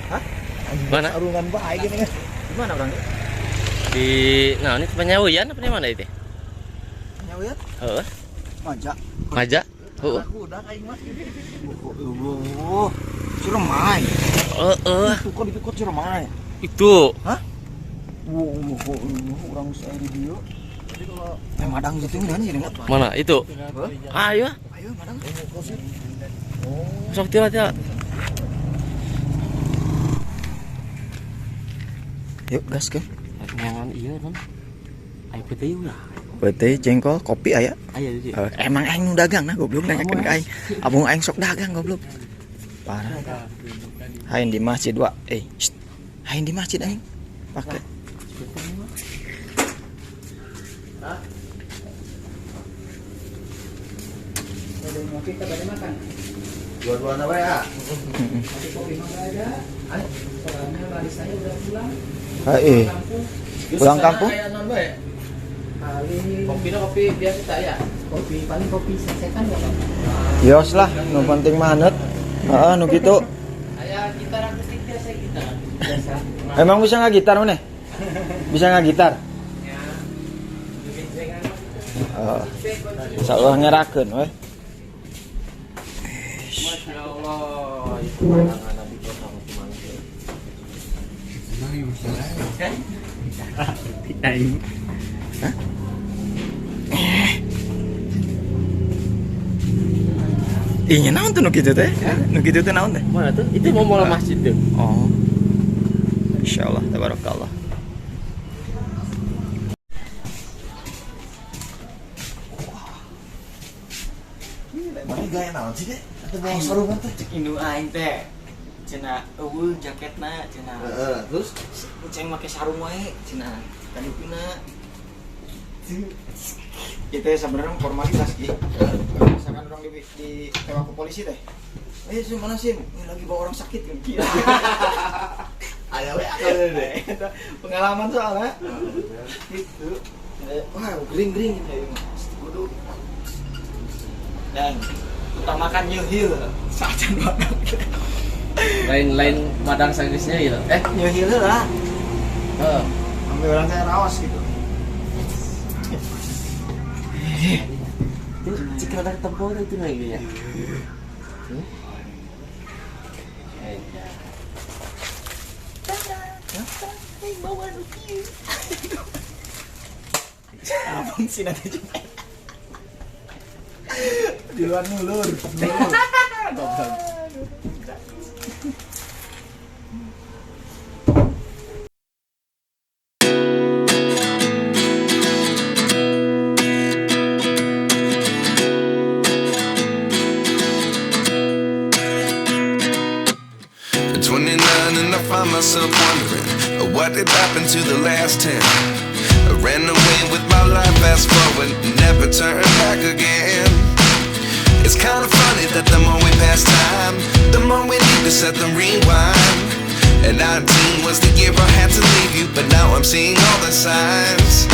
Hah? Mana? Sarungan bae gini. Di mana urang? Di nah ini Panyawian apa di mana itu? Panyawian? Heeh. Maja. Maja? Heeh. Udah aing mah. Oh, Ciremai. Heeh. Itu kok itu kok Ciremai. Itu. Hah? Wow, urang saya di dieu. Jadi kalau madang gitu kan sih enggak? Mana itu? Ayo. Ayo madang. Sok tila tila. Yuk gas kan. Nyangan iya kan. Ayo putih ulah. Putih jengkol kopi aya. Aya jadi. Emang aing nu dagang nah goblok nanyakeun ka aing. Abung aing sok dagang goblok. Parah. Hain di masjid wa. Hain di masjid aing. Pakai. Hah? Kopi kita makan. Dua-duanya we ya. Tapi kopi mah nggak ada. Soalnya lari saya udah pulang. Heeh. Pulang kampung? Paling kopi kopi biasa tak ya? Kopi paling kopi sesekan enggak apa-apa. Yos lah, nu penting mah haneut. Heeh, nu kitu. Aya gitar akustik biasa gitar. Biasa. Emang bisa nggak gitar maneh? Bisa nggak gitar? Ya. Heeh. Insyaallah ngerakeun we. Masya Allah, itu pemandangan Nabi Kota Cimanggis. Hah? Ih, naon tuh nu kitu teh? Nu kitu teh naon teh? Mana tuh? Itu mau mulai masjid tuh. Oh. Insyaallah, tabarakallah. Mana gaya naon sih deh? Atau bawa sarungan teh? Cek indung aing teh. Cenah eueuh jaketna cenah. Heeh, terus ceng make sarung wae cenah. Kadupina. Itu ya sebenarnya formalitas ki. Misalkan orang di tewak ke polisi teh. Eh, sih mana sih? Ini lagi bawa orang sakit kan. Gila. Aya we akal deh. Pengalaman soalnya. Gitu. Wah, gering-gering gitu ya. Kudu. Dan utamakan nyeuhil sajan madang. Lain-lain madang sanggeusnya gitu. Nyeuhil lah. Heeh. Sampai orang saya rawas gitu. Itu cik rada tempo itu lagi ya. Bawa nu kieu. Abang sih nanti juga. Di luar mulur. Goblok. At 29 and I find myself wondering what did happen to the last 10. I ran away with my life, fast forward, never turn back again. It's kind of funny that the more we pass time, the more we need to set the rewind. And 19 was the year I had to leave you, but now I'm seeing all the signs.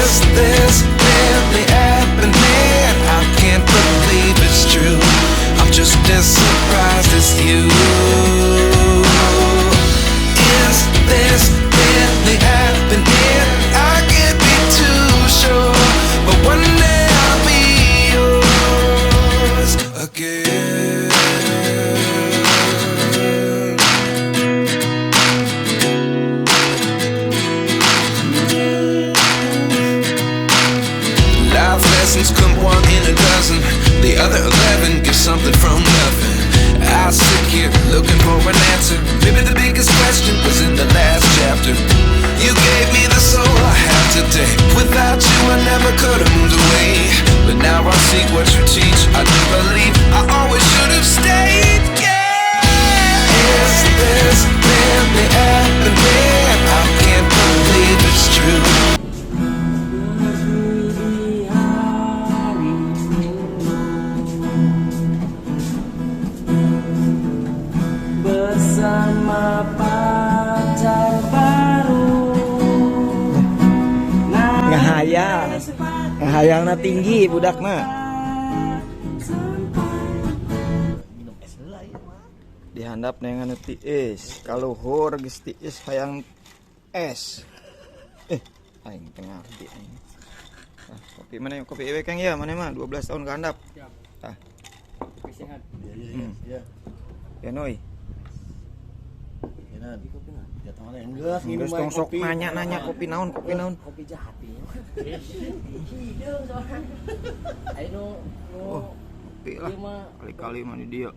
Is this really happening? I can't believe it's true. I'm just as surprised as you. Is this really happening? I can't be too sure, but one day I'll be yours again. Life lessons come one in a dozen. The other 11 give something from nothing. I sit here looking for an answer. Maybe the biggest question was in the last chapter. You gave me the soul I have today. Without you I never could have moved away. But now I see what you teach. I do believe I always should have stayed. Yeah. Is this really happening? I can't believe it's true. Bersama pacar baru. Ngahayal. Ngahayalna tinggi budakna. Dihandap neangan nu tiis, kaluhur geus tiis hayang es. Aing teu ngarti aing. Ah, kopi mana kopi ewe Kang ya, mana mah 12 tahun ke handap. Tah. Kopi sehat. Iya. Ya noi. Geus tong sok nanya-nanya kopi naon, kopi naon. Kopi jati. Hideung soalnya. Ayo nu oh, kopi lah. Kali-kali mah di dia.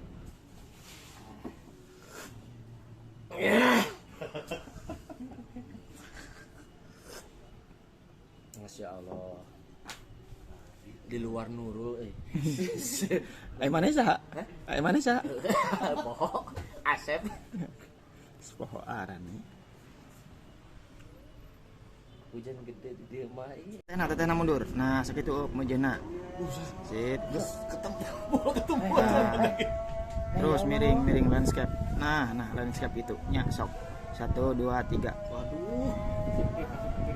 Masya Allah. Di luar Nurul eh. Ai mana saha? Ai mana saha? Poho Asep. Poho aran. Hujan gede di dieu mah ieu. Tetehna tetehna mundur. Nah, sakitu mejena. Sip. Geus ketemu, ketemu. Nah. Terus miring-miring landscape. Nah, nah landscape itu nya sok. 1 2 3. Waduh.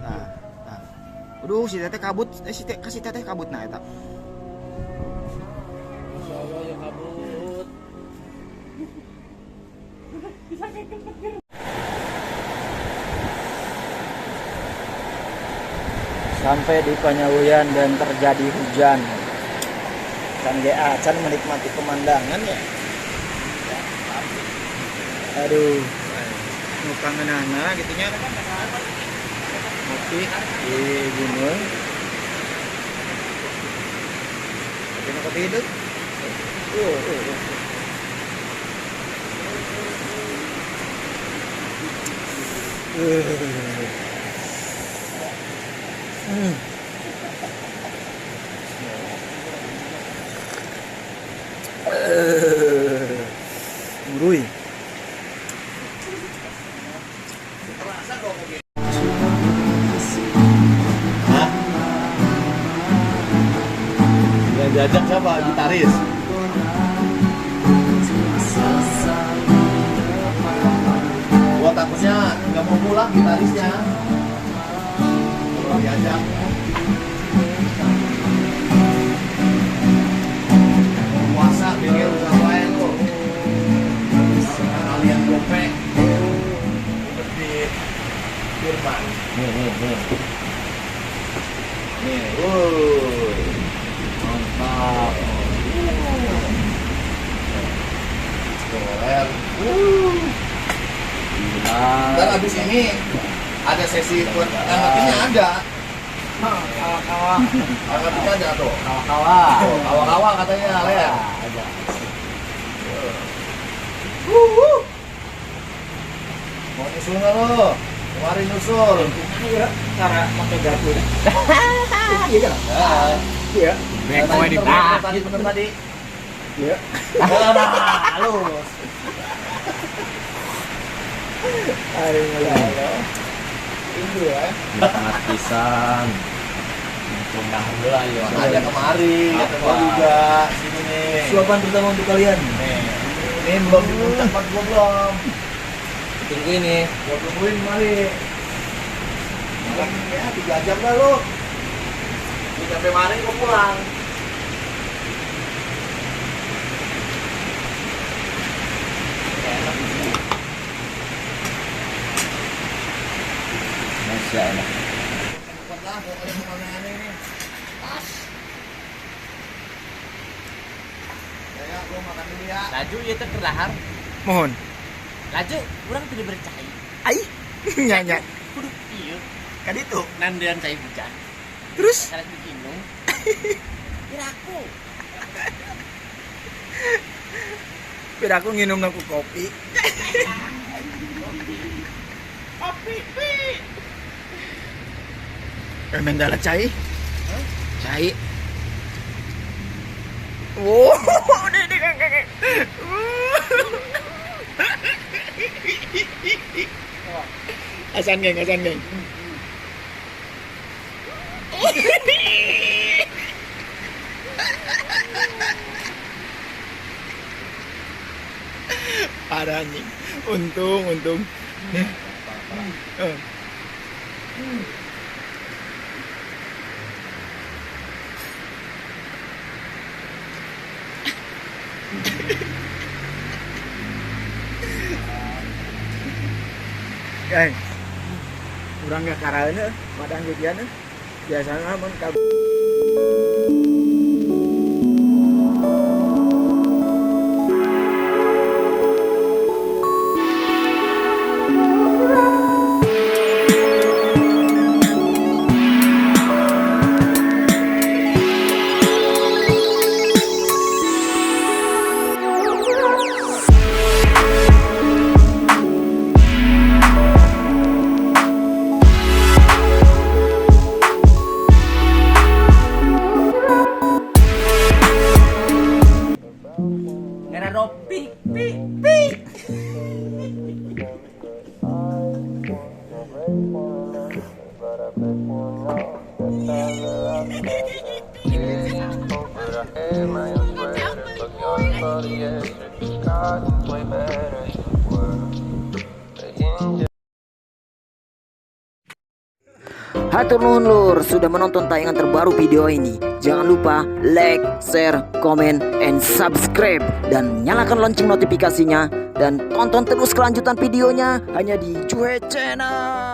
Nah, nah. Aduh, si teteh kabut. Si teteh kasih teteh kabut nah eta. Insyaallah ya kabut. Sampai di Panyaweuyan dan terjadi hujan. Can ge acan menikmati pemandangan ya. Aduh, nu kangenana gitu nya. Ngopi di gunung. Kopi kopi hidup. Ngurui. Hah? Yang diajak siapa? Gitaris. Gua takutnya nggak mau pulang gitarisnya. Kalau diajak. Puasa mikir usaha lain kok. Kalian gopek. Di Firman. Nih. Nih, wuh. Mantap. Keren. Ntar abis ini ada sesi buat angkatinnya ada. Kawa-kawa. Angkatinnya ada tuh. Kawa-kawa. Kawa-kawa katanya, Ler. Ada. Mau nyusul nggak lo? Kemarin nyusul. Iya, cara pakai garpu. Iya kan? Iya. Beko di tadi bener tadi. Iya. Nah, halus. Aduh, ya Allah. Ini ya. Nikmat pisan. Alhamdulillah ya. Ada kemari, kata gua juga sini nih. Suapan pertama untuk kalian. Nih. Ini belum di puncak Pak, gua belum. Tungguin nih. Gua tungguin kemari. Ya, 3 jam dah lu. Lu sampai mari gua pulang. Masya Allah. Laju ya teh kelahar. Mohon. Laju, urang teu diberi cai. Ai, nya. Kudu ieu. Kaditu nandean cai hujan. Terus? Karek diinum. Piraku. Piraku nginum aku kopi. Kopi pi. Mendala cai. Cai. Wow, udah deh. Asan geng, asan geng. Parah anjing. Untung, untung. Eh. Urang ge karaeun madang gigian biasana mun ka Ngera pik pik pik. Hatur nuhun lur sudah menonton tayangan terbaru video ini. Jangan lupa like, share, comment, and subscribe dan nyalakan lonceng notifikasinya dan tonton terus kelanjutan videonya hanya di Juhe Channel.